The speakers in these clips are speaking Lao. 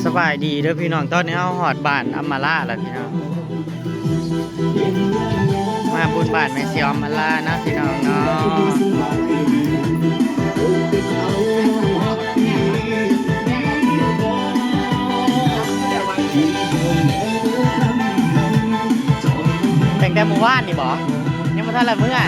ສະບາຍດີເດີພີ່ນ້ອງ, ຕອນນີ້ເຮົາຮອດບ້ານອຳມາລາແລ້ວພີ່ນ້ອງ, ມາບຸນບ້ານແມ່ສຽວອຳມາລາເນາະພີ່ນ້ອງເນາະ. ຕັ້ງແຕ່ມື້ວານນີ້ບໍ? ຍັງບໍ່ທັນລະເມືອ.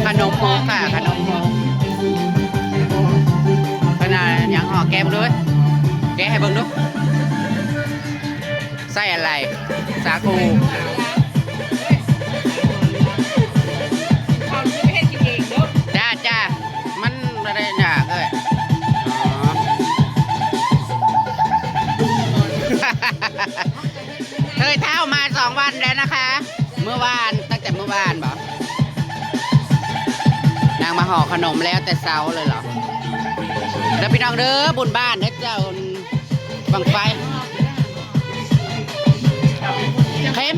ຂະໜົມໂຮກ ຂະໜົມໂຮກ ຂະໜາດຫຍັງ ຫອມແກ້ມເລີຍ ແກະໃຫ້ເບິ່ງດູ. ໃສ່ອັນໃດ? ສາຄູ. ຈ້າ ຈ້າ ມັນບໍ່ໄດ້ຍາກເອີຍ. ອໍ ເອີຍ ເຖົ້າມາສອງວັນແລ້ວນະຄະ. ມື້ວານ ຕັ້ງແຕ່ມື້ວານບໍ? ນາງມາຫໍ່ຂະໜົມແລ້ວແຕ່ເຊົ້າເລີຍເຫລາ? ເດີພີ່ນ້ອງເດີ ບຸນບ້ານເດີເຈົ້າ. ບັ້ງໄຟ ເຂັມ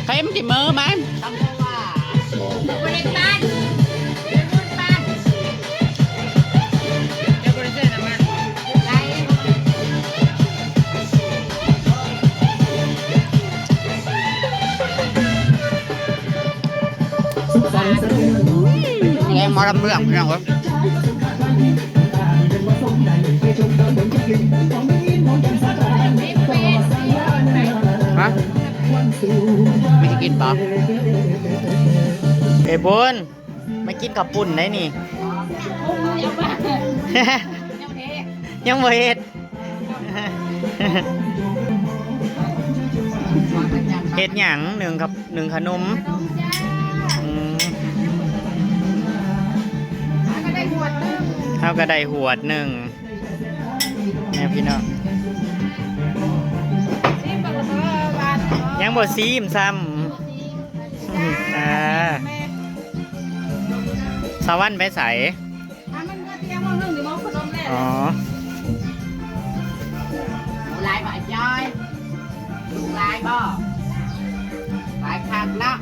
ເຂັມທີ່ມືມັນ ບໍ່ໄດ້ປັ້ນ ບໍ່ໄດ້ປັ້ນ ເຈົ້າບໍ່ໄດ້ໃສ່ນ້ຳມັນ ແກງໝໍລຳເລື່ອງ ພີ່ນ້ອງເອີຍ. ຮະ? ມີຊິກິນບໍ່? ເອບຸນ ມາກິນເຂົ້າປຸ້ນໄດ໋ນີ້. ຍັງບໍ່ເຮັດ. ເຮັດຫຍັງ? ໜຶ້ງ ໜຶ້ງຂະໜົມ. ອືມ ເຮົາກໍໄດ້ຫວດໜຶ່ງ ນີ້ພີ່ນ້ອງ. ຍັງບໍ່ຊີມຊ້ຳ. ອ່າ ສາວວັນໄປໃສ? ອໍ ຫຼາຍບໍ່ອ້າຍຈ້ອຍ? ລູກຫຼາຍບໍ່? ຫຼາຍຄັກເນາະ.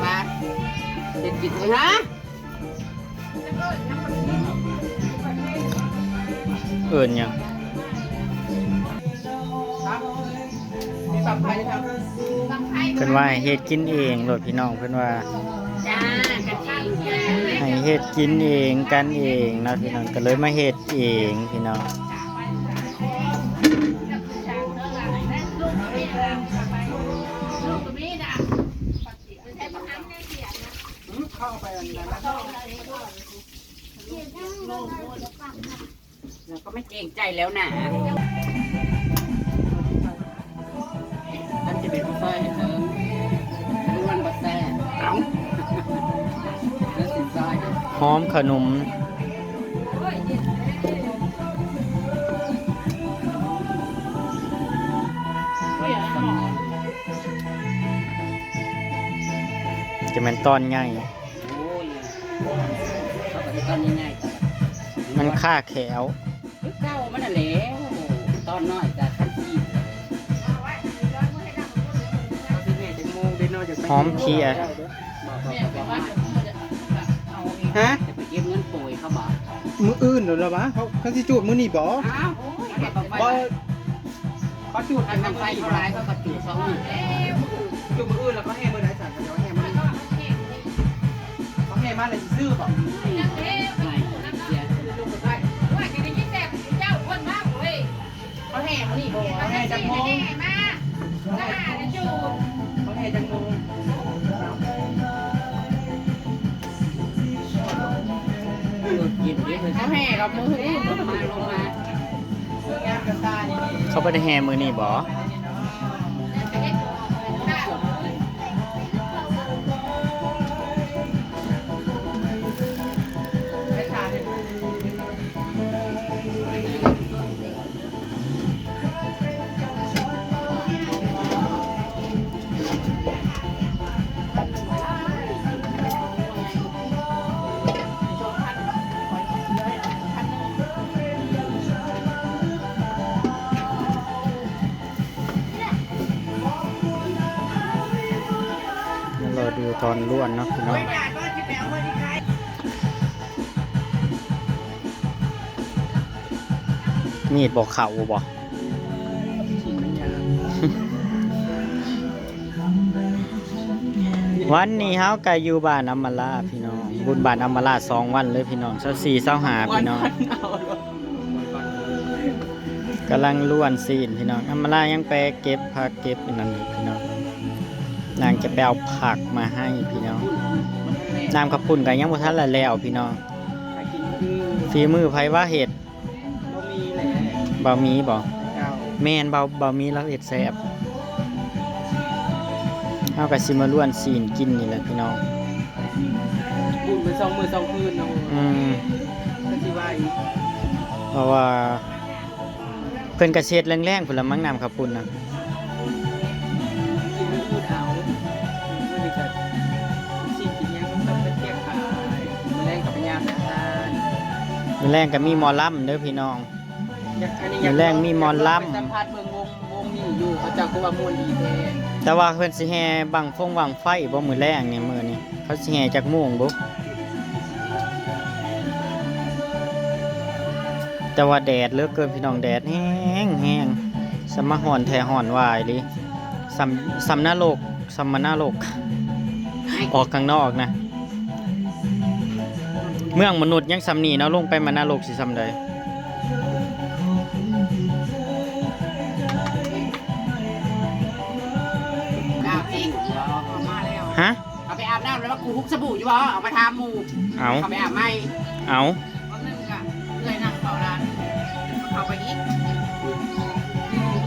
ມາເຮັດກິນເລີຍ ຮະ? ເອີ້ນຫຍັງ? ເພິ່ນວ່າໃຫ້ເຮັດກິນເອງໂລດພີ່ນ້ອງ ເພິ່ນວ່າ ຈ້າ ກັນເອງ ໃຫ້ເຮັດກິນເອງ ກັນເອງເນາະພີ່ນ້ອງ ກໍເລີຍມາເຮັດເອງພີ່ນ້ອງ. ເຮົາກໍບໍ່ເກງໃຈແລ້ວນະ ມັນຈະເປັນຜູ້ຊ່ອຍໃຫ້ເພິ່ນ ມັນບໍ່ແຊບ ເອົ້າ ແລ້ວຊິຊ່ອຍ ຫອມຂະໜົມ ຈະແມ່ນຕອນໃຫຍ່. ໂອ້ຍ ເຂົາກໍເຮັດຕອນໃຫຍ່ໆ ມັນຄາແຂວ ຄືເກົ່າມັນນັ້ນແຫຼະ ຕອນນ້ອຍກໍຄັນຊີ ຫອມເພຍ ຮະ? ຈະໄປເກັບເງິນໂປຍເຂົາບໍ? ມື້ອື່ນໂລດລະຫວາ? ເຂົາ ເຂົາຊິຈູດມື້ນີ້ບໍ? ອ້າວ ບໍ່ ເຂົາຈູດກັນມື້ນີ້ບໍ່? ຈູດມື້ອື່ນແລ້ວເຂົາແຫ່ມື້ໃດຊັ້ນ? ເຂົາແຫ່ມື້ນີ້ ເຂົາແຫ່ມາແລ້ວຊິຊື້ບໍ? ເຂົາແຫ່ມື້ນີ້ບໍ່? ເຂົາແຫ່ຈັກໂມງ? ເຂົາແຫ່ກັບມື້ອື່ນ ເຂົາແຫ່ກັບມື້ອື່ນ ລົງມາ ລົງມາ. ເຂົາບໍ່ໄດ້ແຫ່ມື້ນີ້ບໍ? ລໍດູຕອນລ້ວນເນາະພີ່ນ້ອງ. ມີດບໍ່ເຂົ້າບໍ່? ວັນນີ້ເຮົາກະຢູ່ບ້ານອຳມາລາພີ່ນ້ອງ, ບຸນບ້ານອຳມາລາສອງວັນເລີຍພີ່ນ້ອງ, ຊາວສີ່ ຊາວຫ້າພີ່ນ້ອງ. ກຳລັງລ້ວນຊີ້ນພີ່ນ້ອງ, ອຳມາລາຍັງໄປເກັບຜັກເກັບອັນນັ້ນຢູ່ພີ່ນ້ອງ, ນາງຈະໄປເອົາຜັກມາໃຫ້ພີ່ນ້ອງ. ນ້ຳເຂົ້າປຸ້ນກະຍັງບໍ່ທັນລະແລ້ວພີ່ນ້ອງ. ຝີມືໃຜວະເຮັດ? ບໍ່ມີແຫຼະ ບ່າວມີບໍ? ເຈົ້າ ແມ່ນ ບ່າວ ບ່າວມີລາວເຮັດແຊບ. ເຮົາກະຊິມາລ້ວນຊີ້ນກິນນີ້ແຫຼະພີ່ນ້ອງ. ບຸນໄປສອງມື້ສອງຄືນເນາະ. ອືມ ກະຊິໄວ ເພາະວ່າ ເພິ່ນກະຊິເຮັດແລງໆ ພຸ້ນລະມັ້ງ ນ້ຳເຂົ້າປຸ້ນນະ. ກິນມື້ອື່ນເອົາ ມື້ນີ້ກະຊິກິນຫຍັງ ຕຳກະທຽມຂາຍ ມື້ແລງກະໄປຍາມທະຫານ. ມື້ແລງກະມີໝໍລຳເດີພີ່ນ້ອງ. ມື້ແລງມີໝໍລຳ. ໄປສຳພາດເບິ່ງວົງ ວົງນີ້ຢູ່ ເຂົາເຈົ້າຄືວ່າມ່ວນດີແທ້. ແຕ່ວ່າເພິ່ນຊິແຫ່ບັ້ງຟົງບັ້ງໄຟບໍ່ ມື້ແລງນີ້ ມື້ນີ້ ເຂົາຊິແຫ່ຈັກໂມງບຸ? ແຕ່ວ່າແດດເຫຼືອເກີນພີ່ນ້ອງ, ແດດແຮງແຮງ. ສ່ຳມາຮ້ອນແທ້ຮ້ອນວ່າອີ່ຫຼີ. ສ່ຳ ສ່ຳນະລົກ ສ່ຳມະນະລົກ ອອກຂ້າງນອກນະ. ເມືອງມະນຸດຍັງສ່ຳນີ້ເນາະ, ລົງໄປມະນະລົກຊິສ່ຳໃດ? ອາບອີກ ເອົາມາແລ້ວ ຮະ? ເອົາໄປອາບນ້ຳແລ້ວ ມາກູຮຸກສະບູຢູ່ບໍ່? ເອົາມາຖາມໝູ່. ເອົາ ເຂົາໄປອາບໃໝ່. ເອົາ ວັນໜຶ່ງກະເອື້ອຍນັ່ງເຝົ້າຮ້ານ ເຂົ້າໄປອີກ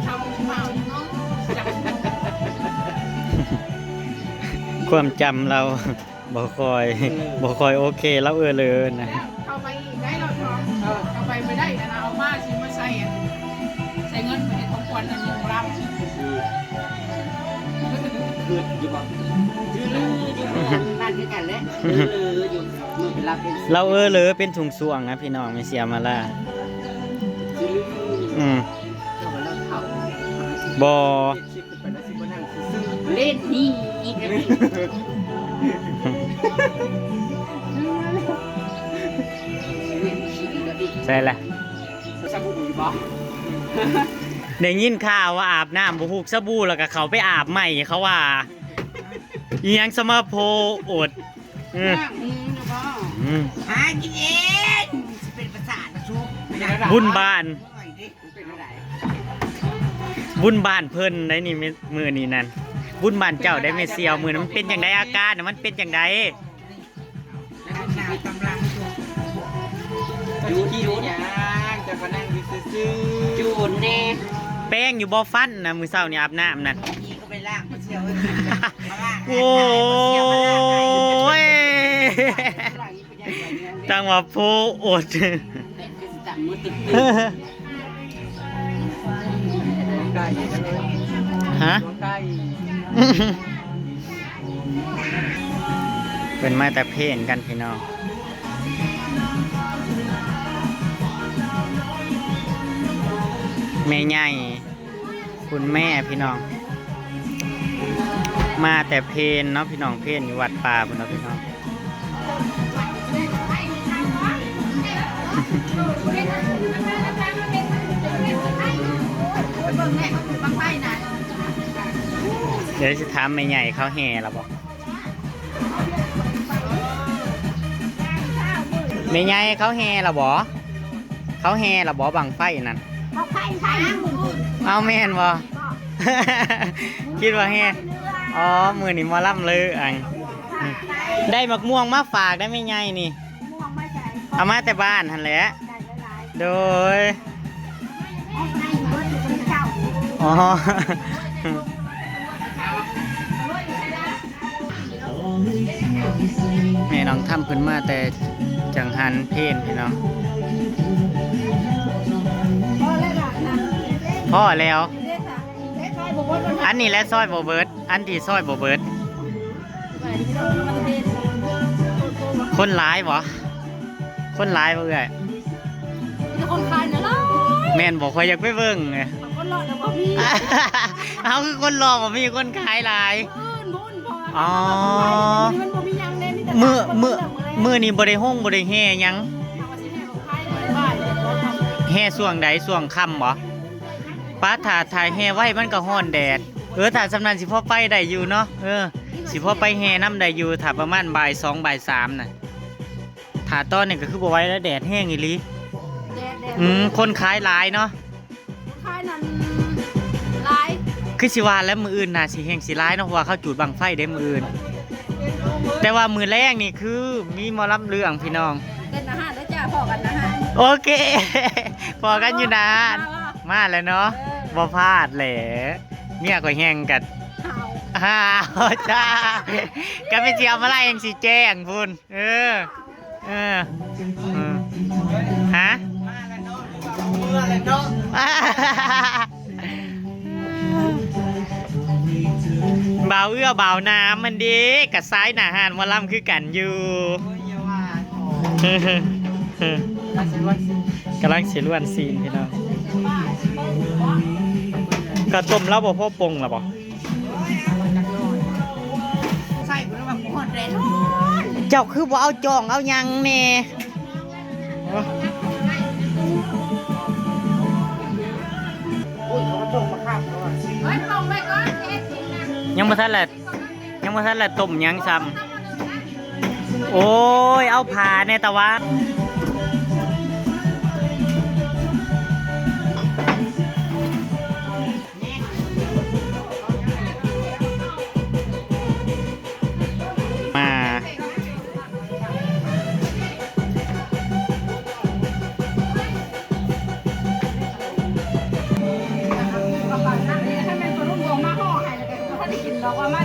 ເຂົ້າເມົາຢູ່ເນາະ. ຄວາມຈຳລາວບໍ່ຄ່ອຍ ເອີ ບໍ່ຄ່ອຍໂອເຄ ລາວເອີເລີນະ. ເຂົ້າໄປອີກໄດ້ລາວທອງ ເອີ ເຂົ້າໄປບໍ່ໄດ້ນະ ເອົາມາຊິມາໃສ່ ໃສ່ເງິນໄປເຮັດຂອງຂວັນອັນນີ້ຂອງລາວ. ຄືຢູ່ບໍ່? ຄືລືຢູ່ ນັ້ນຄືກັນແຫຼະ ຄືລືຢູ່. ລາວເອີເລີເປັນຊ່ວງໆນະພີ່ນ້ອງ ແມ່ເສຍມາລາ. ອືມ ບໍ່ ເລ່ນນີ້ ໃສ່ລະ ສະບູຢູ່ບໍ່? ໄດ້ຍິນຂ່າວວ່າອາບນ້ຳບໍ່ຮູ້ສະບູ ແລ້ວກໍເຂົ້າໄປອາບໃໝ່ ເຂົາວ່າ ອີ່ຫຍັງສະມາໂພໂອດ. ອືມ ອືມ ຫາກິນເອງ ຊິເປັນປະສາດປະຊຸ ບຸນບ້ານ ບຸນບ້ານເພິ່ນໄດ໋ນີ້ ມື້ນີ້ນັ້ນ ບຸນບ້ານເຈົ້າໄດ໋ແມ່ສ່ຽວ. ມື້ນັ້ນມັນເປັນຈັ່ງໃດ ອາການມັນເປັນຈັ່ງໃດ? ຢູ່ທີ່ຫຍັງ ເຈົ້າກໍນັ່ງຢູ່ຊື່ໆ ຈູນແດ່. ແປງຢູ່ບໍ່ຟັນນະ ມື້ເຊົ້ານີ້ອາບນ້ຳນັ້ນ. ໂອ້ຍ ຕັ້ງວ່າໂພໂອດ. ຮະ? ເພິ່ນມາແຕ່ເພນກັນພີ່ນ້ອງ. ແມ່ໃຫຍ່ ຄຸນແມ່ພີ່ນ້ອງ ມາແຕ່ເພນເນາະພີ່ນ້ອງ, ເພນຢູ່ວັດປ່າພຸ້ນເນາະພີ່ນ້ອງ. ດຽວຊິຖາມແມ່ໃຫຍ່ເຂົາແຫ່ແລ້ວບໍ່? ແມ່ໃຫຍ່ເຂົາແຫ່ແລ້ວບໍ່? ເຂົາແຫ່ແລ້ວບໍ່ບັ້ງໄຟນັ້ນ? ບັ້ງໄຟ ໄຟ ເອົາແມ່ນບໍ່? ຄິດວ່າແຫ່. ອໍ ມື້ນີ້ໝໍລຳເລີອັງ. ໄດ້ໝາກມ່ວງມາຝາກໄດ້ແມ່ໃຫຍ່ນີ້. ເອົາມາແຕ່ບ້ານຫັ້ນແຫຼະ. ໂດຍ. ເອົາໄປເບິດມື້ເຊົ້າ ອໍ ແມ່ນ້ອງທຳເພິ່ນມາແຕ່ຈັງຫັນເພນພີ່ນ້ອງ. ພໍແລ້ວ ອັນນີ້ແຫຼະຊອຍບໍ່ເບິດ ອັນທີ່ຊອຍບໍ່ເບິດ. ຄົນຫຼາຍບໍ່? ຄົນຫຼາຍບໍ່ເອື້ອຍ? ມີແຕ່ຄົນຂາຍນະຫຼາຍ. ແມ່ນບໍ່? ຂ້ອຍຢາກໄປເບິ່ງ. ຄົນເລາະນະບໍ່ມີ. ເອົາ ຄືຄົນເລາະບໍ່ມີ ຄົນຂາຍຫຼາຍ. ມື້ອື່ນພຸ້ນ ເພາະວ່າ ອໍ ມື້ນີ້ມັນບໍ່ມີຫຍັງເດ້ ມີແຕ່ ມື້ ມື້ ມື້ນີ້ບໍ່ໄດ້ຮົງບໍ່ໄດ້ແຫ່ຫຍັງ. ແຫ່ຊ່ວງໃດ? ຊ່ວງຄ່ຳບໍ່? ປາ ຖ້າ ຖ້າແຫ່ໄວມັນກໍຮ້ອນແດດ. ເອີ ຖ້າຊ່ຳນັ້ນຊິພໍໄປໄດ້ຢູ່ເນາະ. ເອີ ຊິພໍໄປແຫ່ນຳໄດ້ຢູ່ ຖ້າປະມານບ່າຍສອງ ບ່າຍສາມນະ. ຖ້າຕອນນີ້ກໍຄືບໍ່ໄຫວແລ້ວ ແດດແຮງອີ່ຫຼີ. ແດດ ແດດ ອືມ ຄົນຂາຍຫຼາຍເນາະ. ຄົນຂາຍນັ້ນຫຼາຍ. ຄືຊິວ່າແລ້ວ ມື້ອື່ນໜ້າຊິແຮງຊິຫຼາຍເນາະ ເພາະວ່າເຂົາຈູດບັ້ງໄຟເດ້ມື້ອື່ນ. ແຕ່ວ່າມື້ແລງນີ້ຄືມີໝໍລຳເລື່ອງພີ່ນ້ອງ. ເປັນອາຫານເດີຈ້າ ພໍ້ກັນນະຮະ. ໂອເຄ ພໍ້ກັນຢູ່ນະຮະ. ມາແລ້ວເນາະ. ເອີ ບໍ່ພາດແຫຼະ. ເມຍຂ້ອຍແຮງກັນ ຫ້າວ ຫ້າວຈ້າ. ກໍແມ່ນຊິເອົາມາໄລ່ແຮງຊິແຈ້ງພຸ້ນ. ເອີ ເອີ ເອີ ຮະ? ບ່າວເອື້ອ ບ່າວນ້ຳ ມັນເດ້ ກະຊາຍໜ້າຮ້ານໝໍລຳຄືກັນຢູ່. ກຳລັງຊິລ້ວນຊີ້ນພີ່ນ້ອງ. ກະຕົ້ມລາວບໍ່ພໍປົ່ງລະບໍ່? ເຈົ້າຄືບໍ່ເອົາຈ້ອງເອົາຫຍັງແດ່? ຍັງບໍ່ທັນລະ ຍັງບໍ່ທັນລະຕົ້ມຫຍັງຊ້ຳ. ໂອ້ຍ ເອົາຜ້າແດ່ຕາວາ. ມາ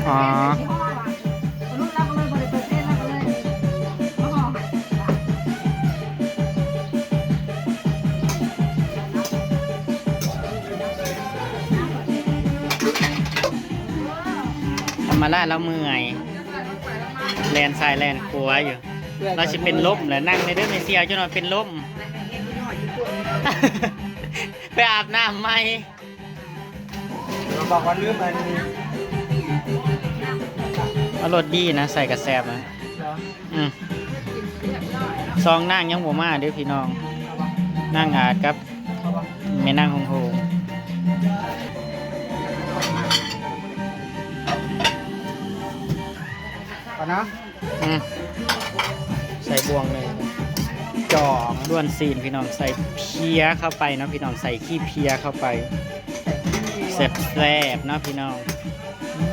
ອໍ. ທຳມະດາລາວເມື່ອຍ ແລ່ນຊ້າຍແລ່ນຂວາຢູ່. ລາວຊິເປັນລົມແຫຼະ. ນັ່ງແດ່ເດີແມ່ສ່ຽວ ຈັກໜ່ອຍເປັນລົມ. ໄປອາບນ້ຳໃໝ່. ບອກວ່າລືມອັນ ເອົາລົດດີນະ ໃສ່ກະແຊບນະ. ເອີ ອືມ ສອງນາງຍັງບໍ່ມາເດີພີ່ນ້ອງ ນາງອາດກັບແມ່ນາງຫົງໂຫງ. ອືມ ໃສ່ບ່ວງເລີຍ ຈອງ ລ້ວນຊີ້ນພີ່ນ້ອງ ໃສ່ເພຍເຂົ້າໄປເນາະພີ່ນ້ອງ ໃສ່ຂີ້ເພຍເຂົ້າໄປ ແຊບໆເນາະພີ່ນ້ອງ.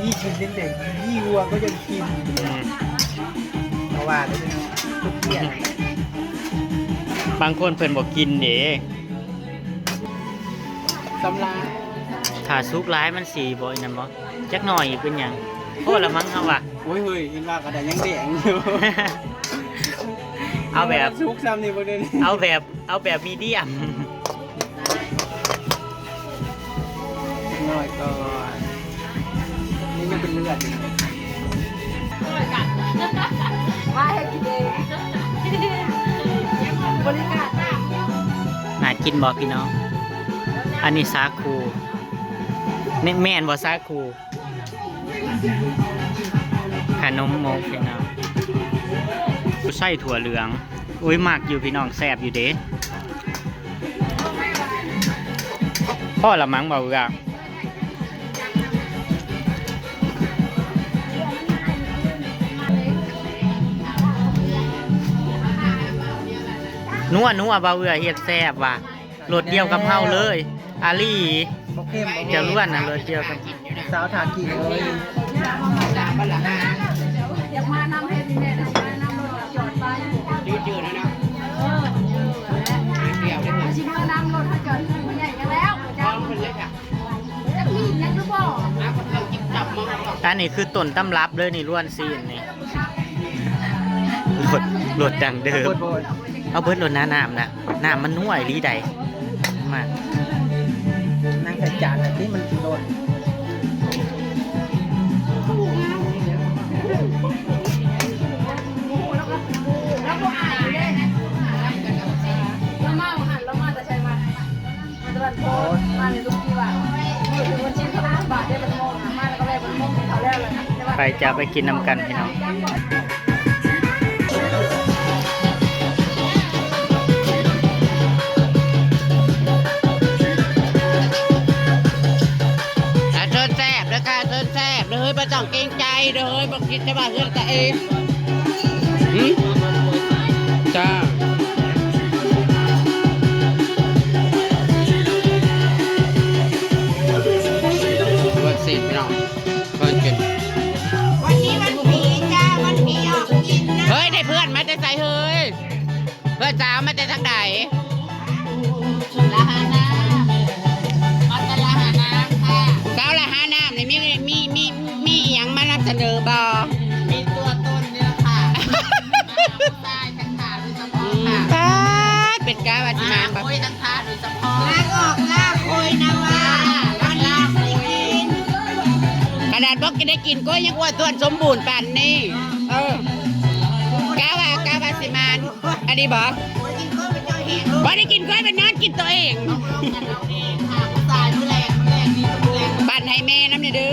ນີ້ຊີ້ນແດງໆ ນີ້ວັວກໍຍັງກິນ ອືມ ເພາະວ່າ ບາງຄົນເພິ່ນບໍ່ກິນເດ້ ສຳລາ ຖ້າສຸກຫຼາຍມັນຊິບໍ່ ອັນນັ້ນບໍ່? ຈັກໜ້ອຍອີກເປັນຫຍັງ? ພໍລະມັ້ງເຮົາວ່າ. ໂອ້ຍ ເຮີ້ຍ ເຫັນວ່າກະໄດ້ຍັງແດງຢູ່. ເອົາແບບ ສຸກຊ້ຳນີ້ບໍ່ໄດ້ ເອົາແບບ ເອົາແບບມີດຽມ. ນ້ອຍກ່ອນ ນີ້ຍັງເປັນເລືອດຢູ່. ມາເຮັດກິນເອງ ບໍລິການ. ໜ້າກິນບໍ່ພີ່ນ້ອງ? ອັນນີ້ສາຄູ ແມ່ນບໍ່ສາຄູ? ຂະໜົມມົກພີ່ນ້ອງ ໃສ່ຖົ່ວເຫຼືອງ. ໂອ້ຍ ມັກຢູ່ພີ່ນ້ອງ ແຊບຢູ່ເດ້. ພໍລະມັ້ງ ເບົາເອື້ອ. ນົວໆ ເບົາເອື້ອເຮັດແຊບວ່າ. ລົດດຽວກັບເຮົາເລີຍ ອາລີ. ບໍ່ເຄັມ ບໍ່ເຄັມ ຈະລ້ວນນະ ລົດດຽວກັບສາວທ່າຂີ້ເລີຍ. ຢາກມານຳເຮັດນີ້ແມ່ນະ ຊິມານຳລົດຈອດໄປ ຈື່ໆ ນະ ເອີ ຈື່ໆ ແຫຼະ ຊິມານຳລົດເຮົາຈອດ ຜູ້ໃຫຍ່ຍັງແລ້ວ ເຈົ້າ ເພິ່ນເລີຍ ຈ້າ ເອີ ອັນນີ້ຄືຕົ້ນຕຳລັບເລີຍນີ້ ລວນຊີ້ນນີ້ ລົດ ລົດດັ້ງເດີມ. ເອົາເບິດໂລດນະ ນ້ຳນະ ນ້ຳມັນນົວອີ່ຫຼີໃດ. ມາ ນັ່ງໃສ່ຈານແລ້ວຕິ ມັນຊິໂລດ. ໄປ ຈະໄປກິນນຳກັນພີ່ນ້ອງ. ອ່າ ເຊີນແຊບເດີຄ່ະ ເຊີນແຊບເດີເຮີ້ຍ ບໍ່ຕ້ອງເກງໃຈເດີເຮີ້ຍ ບໍ່ຄິດແຕ່ວ່າເຮືອນຕົວເອງ. ຫື ຈ້າ ເບິ່ງຊີ້ນພີ່ນ້ອງ ເພິ່ນກິນ. ວັນນີ້ວັນຜີຈ້າ ວັນຜີອອກກິນນະ. ເຮີ້ຍ ໄດ້ເພື່ອນມາແຕ່ໃສເຮີ້ຍ? ເພື່ອນສາວມາແຕ່ທາງໃດ? ລະຫານ້ຳ ມາແຕ່ລະຫານ້ຳຄ່ະ. ສາວລະຫານ້ຳນີ້ມີ ມີ ມີ ມີອີ່ຫຍັງມານຳສະເໜີບໍ່? ມີຕົວຕົນນີ້ລະຄ່ະ ມາຫາຜູ້ຊາຍທັງທ່າໂດຍສະເພາະຄ່ະ. ອືມ ປາດ ເປັນກາວ່າຊິມາ ມາຫາ ບໍ່ ໂອ້ຍ ທັງທ່າໂດຍສະເພາະ ລ້າງອອກລ້າງໂຄຍນະວ່າ ລ້າງ ລ້າງໂຄຍ. ຂະໜາດບໍ່ໄດ້ກິນກ້ອຍຍັງອ້ວນທ້ວນສົມບູນປານນີ້. ເອີ ກາວ່າ ກາວ່າຊິມາ ອັນນີ້ບໍ່? ບໍ່ໄດ້ກິນກ້ອຍ ໄປນອນກິນຕົວເອງ. ປັ່ນໃຫ້ແມ່ນຳແດ່ເດີ.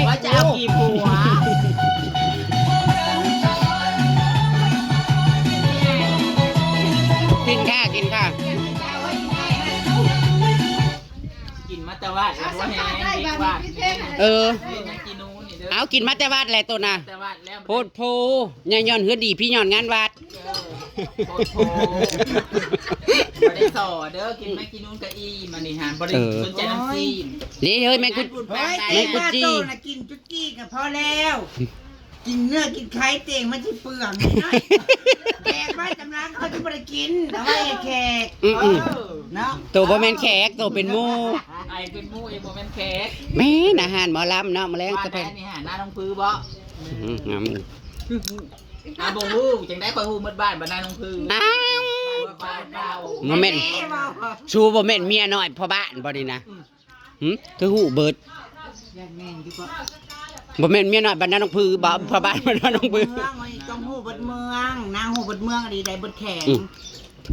ວ່າຈະເອົາກີ່ຜົວ. ກິນຄ່ະ ກິນຄ່ະ. ກິນມາແຕ່ວັດແລ້ວບໍ່ແຮງ ເດັກວັດ. ເອີ ເອົາ ກິນມາແຕ່ວັດແຫຼະໂຕນະ. ແຕ່ວັດແລ້ວ ໂພດໂພ ຍ່າຍ້ອນເຮືອນດີ ພີ່ຍ້ອນງານວັດ. ໂພດໂພ ບໍ່ໄດ້ສໍ້ເດີ ກິນໄມ້ກິນນູນກະອີ່ມ ອັນນີ້ຫາບໍ່ໄດ້ ເອີ ສົນໃຈນຳຊີ້ນ. ນີ້ເຮີ້ຍ ແມງກຸດ ແມງກຸດຈີ່ ກິນຈຸດຈີ່ກະພໍແລ້ວ. ກິນເນື້ອກິນໄຂ່ເຕັງມັນຊິເປືອງນ້ອຍ. ແຂກມາຈຳລັງເຂົາຊິບໍ່ໄດ້ກິນ ເອົາໄວ້ໃຫ້ແຂກ. ອືມໆ ເນາະ ໂຕບໍ່ແມ່ນແຂກ ໂຕເປັນໝູ່. ໄອເປັນໝູ່ ເອງບໍ່ແມ່ນແຂກ. ແມ່ນ ອາຫານໝໍລຳເນາະ ມື້ແລງ. ບ້ານໃດນີ້ຫາ ນາໜອງຜືບໍ? ອືມ ງາມ. ອາ ບໍ່ຮູ້ ຈັ່ງໃດຂ້ອຍຮູ້ໝົດບ້ານ ບ້ານນາໜອງຜື. ອ້າວ ບໍ່ແມ່ນ ຊູບໍ່ແມ່ນເມຍນ້ອຍພໍ່ບ້ານບໍ່ນີ້ນະ? ຫື ຄືຮູ້ເບິດ. ຢ້ານແມ່ນຢູ່ບໍ່? ບໍ່ແມ່ນເມຍນ້ອຍບ້ານນາໜອງຜືບໍ? ພໍ່ບ້ານບ້ານນາໜອງຜື ເມືອງນີ້ຕ້ອງຮູ້ເບິດເມືອງ ນາງຮູ້ເບິດເມືອງອີ່ຫຼີ ໄດ້ເບິດແຂວງ. ອືມ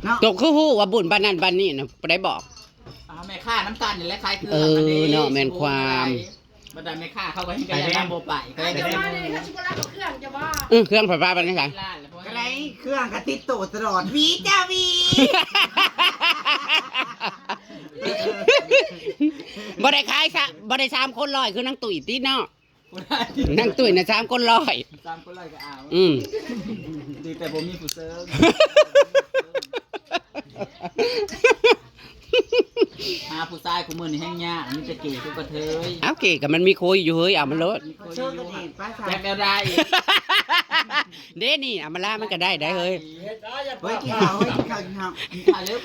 ເນາະ ໂຕຄືຮູ້ວ່າບຸນບ້ານນັ້ນບ້ານນີ້ນະ ຜູ້ໃດບອກ? ອ້າວ ແມ່ຄ້ານຳກັນນີ້ແຫຼະ ຂາຍເຄື່ອງ. ເອີ ເນາະ ແມ່ນຄວາມ. ບັນດາແມ່ຄ້າເຂົາກໍເຫັນກັນແລ້ວນຳບໍ່ໄປ ກໍໄດ້ແຕ່ ເອີ ເຄື່ອງໄຟຟ້າປານນີ້ໃສ? ກະໄດ້ເຄື່ອງກະຕິດໂຕຕະຫຼອດ ຫວີຈ້າຫວີ. ບໍ່ໄດ້ຂາຍຊະ ບໍ່ໄດ້ສາມຄົນຮ້ອຍຄືນາງຕຸ້ຍຕິເນາະ. ນາງຕຸ້ຍນະສາມຄົນຮ້ອຍ ສາມຄົນຮ້ອຍກະເອົາ. ອືມ ດີແຕ່ບໍ່ມີຜູ້ເສີງ. ຫາຜູ້ຊາຍຄູ່ມື້ນີ້ແຮ່ງຍາກ ມີແຕ່ເກກັບກະເທີຍ. ເອົາ ເກກະມັນມີຄຸຍຢູ່ເຮີ້ຍ ເອົາມັນໂລດ. ມີຄຸຍຢູ່ ແຈັກແນວໃດ? ເດ້ນີ້ ອຳມາລາມັນກະໄດ້ໄດ໋ເຮີ້ຍ. ເຮີ້ຍ ກິນເຂົ້າ ເຮີ້ຍ ກິນເຂົ້າ ກິນເຂົ້າ ກິນເຂົ້າເລີຍ.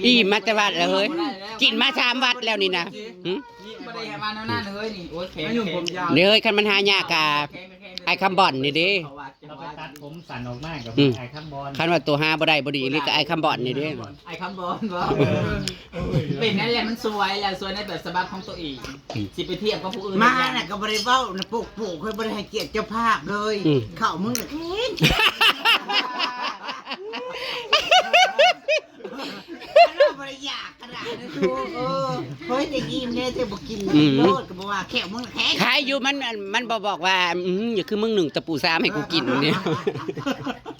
ອີ່ມມາແຕ່ວັດແລ້ວເຮີ້ຍ ກິນມາສາມວັດແລ້ວນີ້ນະ. ຫື ບໍ່ໄດ້ວ່າແນວນັ້ນເຮີ້ຍ ນີ້ ໂອ້ຍ ແຂງ ເດ້ເຮີ້ຍ ຄັນມັນຫາຍາກກະ ອ້າຍຄຳບ່ອນນີ້ເດ້. ເຮົາໄປຕັດຜົມສັ້ນອອກມາກະ ອືມ ອ້າຍຄຳບ່ອນ. ຄັນວ່າໂຕຫາບໍ່ໄດ້ບໍ່ດີອີ່ຫຼີກະອ້າຍຄຳບ່ອນນີ້ເດ້. ອ້າຍຄຳບ່ອນບໍ? ເອີ ເປັນນັ້ນແຫຼະ ມັນສວຍແລ້ວ ສວຍໃນແບບສະບັບຂອງໂຕເອງ. ອືມ ຊິໄປທຽບກັບຜູ້ອື່ນ ມາຫັ້ນນະກະບໍ່ໄດ້ເວົ້ານະ ໂປກໆ ຂ້ອຍບໍ່ໄດ້ໃຫ້ກຽດເຈົ້າພາບເລີຍ. ອືມ ເຂົ້າມຶງນະແຂງ ບໍ່ໄດ້ຢາກ ເອີ ເຮີ້ຍ ໄດ້ອີ່ມແນ່ ເຈົ້າບໍ່ກິນ ອືມ ໂລດກະບໍ່ວ່າ ແຂ້ວມຶງແຂງ. ຂາຍຢູ່ ມັນ ມັນບໍ່ບອກວ່າ ອືມ ຢ່າຄືມຶງໜຶ້ງຕະປູສາມໃຫ້ກູກິນນີ້.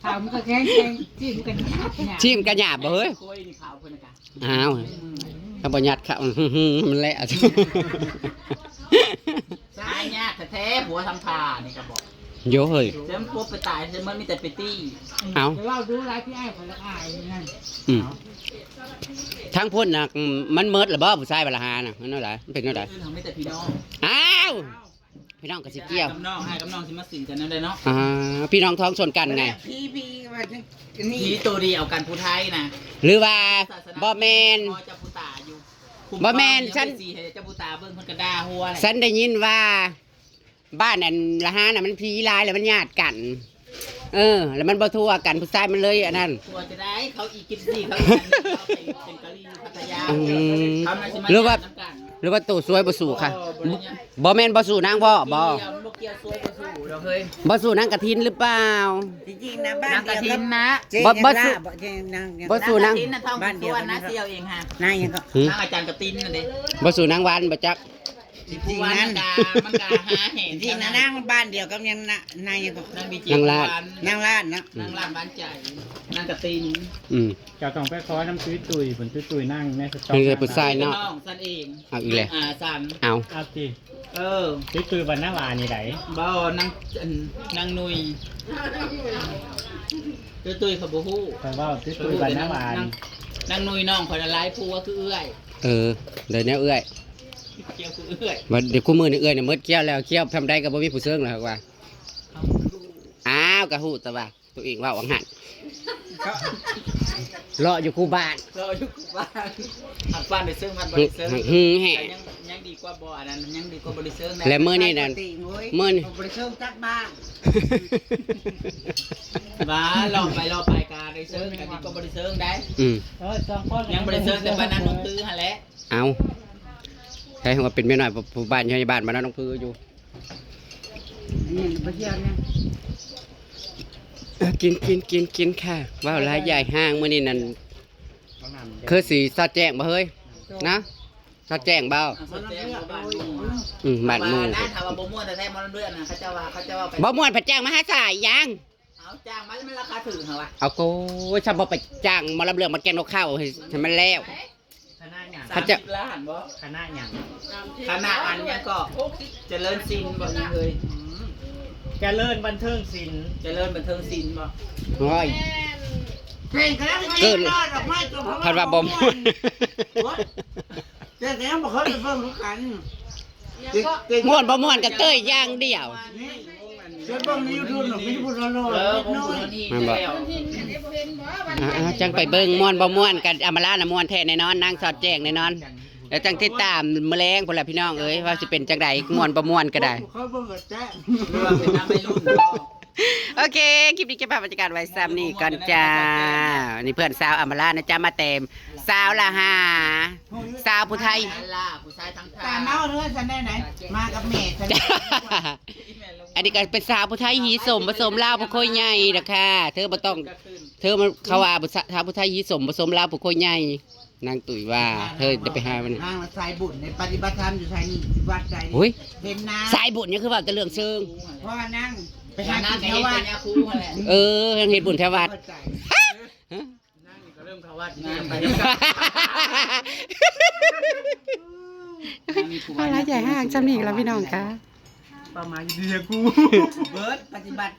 ຂາວມັນກະແຂງ ແຂງ ຊີ້ນມັນກະຫຍາບ ຊີ້ນມັນກະຫຍາບບໍ່ເຮີ້ຍ? ອ້າວ ຖ້າບໍ່ຍັດເຂົ້າ ມັນແຫຼະ. ສາຍຍາກແທ້ໆ ຜົວທຳທ່ານີ້ກະບອກ ໂຢເຮີ້ຍ ຊິມັນປົບໄປຕາຍ ຊິມັນມີແຕ່ໄປຕີ. ເອົ້າ ເວົ້າດູຫຼາຍ ພີ່ອ້າຍຂ້ອຍລະອາຍນັ້ນ. ອືມ ທາງພຸ້ນນະ ມັນເໝິດລະບໍ່ ຜູ້ຊາຍບັດລະຫານະ ມັນແນວໃດ ມັນເປັນແນວໃດ? ມີແຕ່ພີ່ນ້ອງ. ອ້າວ ພີ່ນ້ອງກະຊິກ່ຽວ ອ້າຍກັບນ້ອງ ອ້າຍກັບນ້ອງຊິມາສິງກັນແນວໃດເນາະ? ອ່າ ພີ່ນ້ອງທ້ອງຊົນກັນໄງ ຜີ ຜີວ່າຈັ່ງນີ້ ຜີໂຕດຽວກັນ ຜູ້ໄທນະ ຫຼືວ່າບໍ່ແມ່ນ ພໍ່ເຈົ້າຜູ້ຕາຢູ່. ບໍ່ແມ່ນ ຊັ້ນ ເຈົ້າຜູ້ຕາເບິ່ງເພິ່ນກະດ່າຫົວແຫຼະ. ຊັ້ນໄດ້ຍິນວ່າ ບ້ານອັນລະຫານນະ ມັນຜີຫຼາຍ ແລ້ວມັນຍາດກັນ. ເອີ ແລ້ວມັນບໍ່ທົ່ວກັນ ຜູ້ຊາຍມັນເລີຍອັນນັ້ນ. ຕົວະຈະໄດ້ ເຂົາອີກກິນສີ່ ເຂົາອີກອັນນີ້ ເຂົາເປັນ ເປັນກະຫຼີ່ພັດທະຍາ. ອືມ ເຂົາໜ້າຊິມາ ຫຼືວ່າ ຍາດນຳກັນ ຫຼືວ່າໂຕຊວຍບໍ່ສູ້ຄ່ະ? ບໍ່ ບໍ່ແມ່ນ ບໍ່ສູ້ນາງເວາະບໍ່? ບໍ່ກ່ຽວ ຊວຍບໍ່ສູ້ດອກເຮີຍ. ບໍ່ສູ້ນາງກະທິນຫຼືເປົ່າ? ຈິງໆນະ ບ້ານນາງກະທິນນະ ບໍ່ ບໍ່ສູ້ ບໍ່ສູ້ນາງ ນາງກະທິນນະ ທ້ອງ ບ້ານດຽວກັນນະ ນາງອາຈານກະຕິນນະ ນາງອາຈານກະຕິນນັ້ນເດ້. ບໍ່ສູ້ນາງວັນບໍ່ຈັກ? ຈິງໆນັ້ນ ມັນກະ ມັນກະຫາແຫງ ຈິງໆນະ ນາງບ້ານດຽວກັບຫຍັງນະ ນາງຫຍັງເກາະ ນາງບີຈິດ ນາງລາດ ນາງລາດເນາະ ອືມ ນາງລາດບ້ານໃຈ ນາງກະຕິນ. ອືມ ເຈົ້າຕ້ອງໄປຂໍນຳຕຸ້ຍຕຸ້ຍ ເພິ່ນຕຸ້ຍຕຸ້ຍນາງໃນສະຕອກ ເອີ ຜູ້ຊາຍເນາະ ນ້ອງຊັ້ນເອງ ເອົາອີກແລ້ວ ອາ ຊັ້ນ ເອົາ ເອົາຕິ ເອີ ຕຸ້ຍຕຸ້ຍບ້ານນາຫວານີ້ໃດ? ບໍ່ ນາງ ນາງນຸ່ຍ ຕຸ້ຍຕຸ້ຍເຂົາບໍ່ຮູ້ ຂ້ອຍເວົ້າຕຸ້ຍຕຸ້ຍບ້ານນາຫວາ ນາງ ນາງນຸ່ຍນ້ອງຂ້ອຍນະ ຫຼາຍຜົວຄືເອື້ອຍ. ເອີ ໄດ້ແນວເອື້ອຍ ກ່ຽວຄືເອື້ອຍ ບັດດຽວຄູ່ມື້ນີ້ເອື້ອຍນີ້ໝົດກ່ຽວແລ້ວ ກ່ຽວຊ່ຳໃດກໍບໍ່ມີຜູ້ເຊິ່ງແລ້ວວ່າ. ອ້າວ ກະຮູ້ແຕ່ວ່າໂຕເອງເວົ້າວ່າຫັ້ນ ເລາະຢູ່ຄູ່ບ້ານ ເລາະຢູ່ຄູ່ບ້ານ ຫາກບ້ານໄດ້ເຊິ່ງ ບ້ານບໍ່ໄດ້ເຊິ່ງ ຫຶງແຮງ ຍັງ ຍັງດີກວ່າບໍ່ ອັນນັ້ນ ຍັງດີກວ່າບໍ່ໄດ້ເຊິ່ງ. ແລະມື້ນີ້ນັ້ນ ມື້ນີ້ບໍ່ໄດ້ເຊີງຈັກບ້ານ ວ່າເລາະໄປເລາະໄປກະໄດ້ເຊີງ ກະດີກວ່າບໍ່ໄດ້ເຊີງໄດ໋. ອືມ ຍັງບໍ່ໄດ້ເຊີງແຕ່ບ້ານນາໜົງຕື້ຫັ້ນແຫຼະ. ເອົາ ໃຜວ່າເປັນເມຍນ້ອຍຜູ້ບ້ານໃຫຍ່ບ້ານ ບ້ານນາໜົງປືຢູ່. ອັນນີ້ບໍ່ເທີ່ຍວນະ ເອີ ກິນ ກິນ ກິນ ກິນຄ່ະ. ເວົ້າຫຼາຍຢາຍຮ່າງ ມື້ນີ້ນັ້ນຄືຊິສອດແຈ້ງບໍ່ເຮີ້ຍ ນະ? ສອດແຈ້ງບໍ່? ອາ ສອດແຈ້ງບໍ່ ບ້ານໝູ່ ອືມ ບ້ານໝູ່ ຖ້າວ່າບໍ່ມ່ວນແທ້ໆ ໝໍລຳເລື່ອງນະ ເຂົາເຈົ້າວ່າ ເຂົາເຈົ້າວ່າໄປ ບໍ່ມ່ວນພັດຈ້າງມາຫາສາຍຫຍັງ? ເອົາ ຈ້າງມາແລ້ວມັນລາຄາຖືກຫວາ? ເອົາໂກຍ ຊະບໍ່ໄປຈ້າງໝໍລຳເລື່ອງມາແກງນົກເຂົາໃຫ້ ໃຫ້ມັນແລ້ວ. ຄະນະຫຍັງ? ສາມສິບລ້ານບໍ່? ຄະນະຫຍັງ? ຄະນະອັນຫຍັງເກາະ? ຈະເລີນສິນບໍ່ອີເຮີ້ຍ? ອືມ ຈະເລີນບັນເທີງສິນ ຈະເລີນບັນເທີງສິນບໍ່? ໂອ້ຍ ເພິ່ນວ່າບໍ່ມ່ວນ ແຕ່ກໍຍັງບໍ່ເຄີຍໄປເບິ່ງຄືກັນ. ມ່ວນບໍ່ມ່ວນກໍເຕີຍຢ່າງດຽວ. ເຊີນເບິ່ງໃນຢູທູບ ມີຜູ້ຫຼໍ່ໆ ເອີ ເດັກນ້ອຍ ແມ່ນບໍ່? ອ່າໆ ຈັ່ງໄປເບິ່ງ ມ່ວນບໍ່ມ່ວນກັນ ອຳມາລານະມ່ວນແທ້ແນ່ນອນ ນາງສອດແຈ້ງແນ່ນອນ. ແລ້ວຈັ່ງຕິດຕາມມື້ແລງພຸ້ນລະພີ່ນ້ອງເອີຍ ວ່າຊິເປັນຈັ່ງໃດ ມ່ວນບໍ່ມ່ວນກໍໄດ້. ເຂົາເບິ່ງກໍແຈ້ງ ວ່າເປັນນຳໄປລຸ້ນ. ໂອເຄ ຄລິບນີ້ເກັບພາບບັນຍາກາດໄວ້ສ່ຳນີ້ກ່ອນຈ້າ. ນີ້ເພື່ອນສາວອຳມາລານະຈ້າ ມາແຕ່ສາວລະຫາ ສາວຜູ້ໄທ ຜູ້ຊາຍທັງ ຕາມມາເຮືອນຊັ້ນໄດ້ໃດ ມາກັບແມ່ຊັ້ນ. ອັນນີ້ກໍເປັນສາວຜູ້ໄທຮີສົມປະສົມລາວຜູ້ໂຄຍໃຫຍ່ດອກຄ່ະ ເທີບໍ່ຕ້ອງ ເທີມາ ເຂົາວ່າສາວຜູ້ໄທຮີສົມປະສົມລາວຜູ້ໂຄຍໃຫຍ່. ນາງຕຸ້ຍວ່າ ເທີຈະໄປຫາມັນ ນາງລະສາຍບຸນ ໄດ້ປະຕິບັດທຳຢູ່ໃສນີ້ ວັດໃດ ໂອ້ຍ ເຫັນນາງ ສາຍບຸນຫຍັງຄືເວົ້າແຕ່ເລື່ອງເຊີງ ເພາະວ່ານາງໄປຫາກິນແຖວວັດ ເອີ ນາງເຮັດບຸນແຖວວັດ. ເຂົ້າໃຈ ຮະ? ນາງນີ້ກໍເລີ່ມເຂົ້າວັດ ນາງໄປ ເອົາລະ ຢ່າຫ່າງຊ່ຳນີ້ລະພີ່ນ້ອງຄ່ະ ປະມານຢູ່ເດີກູ ເບີດປະຕິບັດ